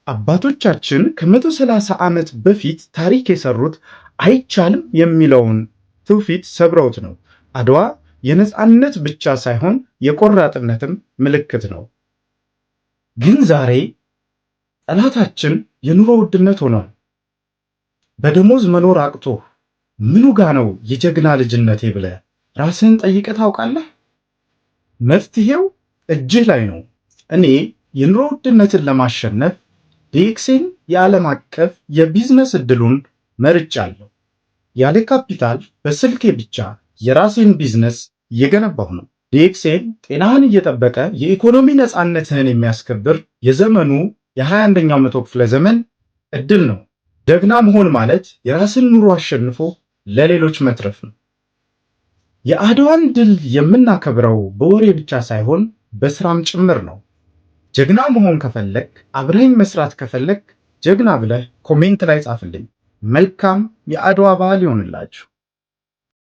አባቶቻችን ከ130 ዓመት በፊት ታሪክ የሰሩት አይቻልም የሚለውን ትውፊት ሰብረውት ነው። አድዋ የነፃነት ብቻ ሳይሆን የቆራጥነትም ምልክት ነው። ግን ዛሬ ጠላታችን የኑሮ ውድነት ሆኗል። በደሞዝ መኖር አቅቶ ምኑ ጋ ነው የጀግና ልጅነቴ ብለህ ራስህን ጠይቀህ ታውቃለህ? መፍትሄው እጅህ ላይ ነው። እኔ የኑሮ ውድነትን ለማሸነፍ DXN የዓለም አቀፍ የቢዝነስ እድሉን መርጫለሁ። ያለ ካፒታል በስልኬ ብቻ የራሴን ቢዝነስ እየገነባሁ ነው። DXN ጤናህን እየጠበቀ የኢኮኖሚ ነፃነትህን የሚያስከብር የዘመኑ የ21ኛው መቶ ክፍለ ዘመን እድል ነው። ጀግና መሆን ማለት የራስን ኑሮ አሸንፎ ለሌሎች መትረፍ ነው። የአድዋን ድል የምናከብረው በወሬ ብቻ ሳይሆን በስራም ጭምር ነው። ጀግና መሆን ከፈለግ፣ አብረኸኝ መስራት ከፈለግ ጀግና ብለህ comment ላይ ጻፍልኝ። መልካም የአድዋ በዓል ይሆንላችሁ።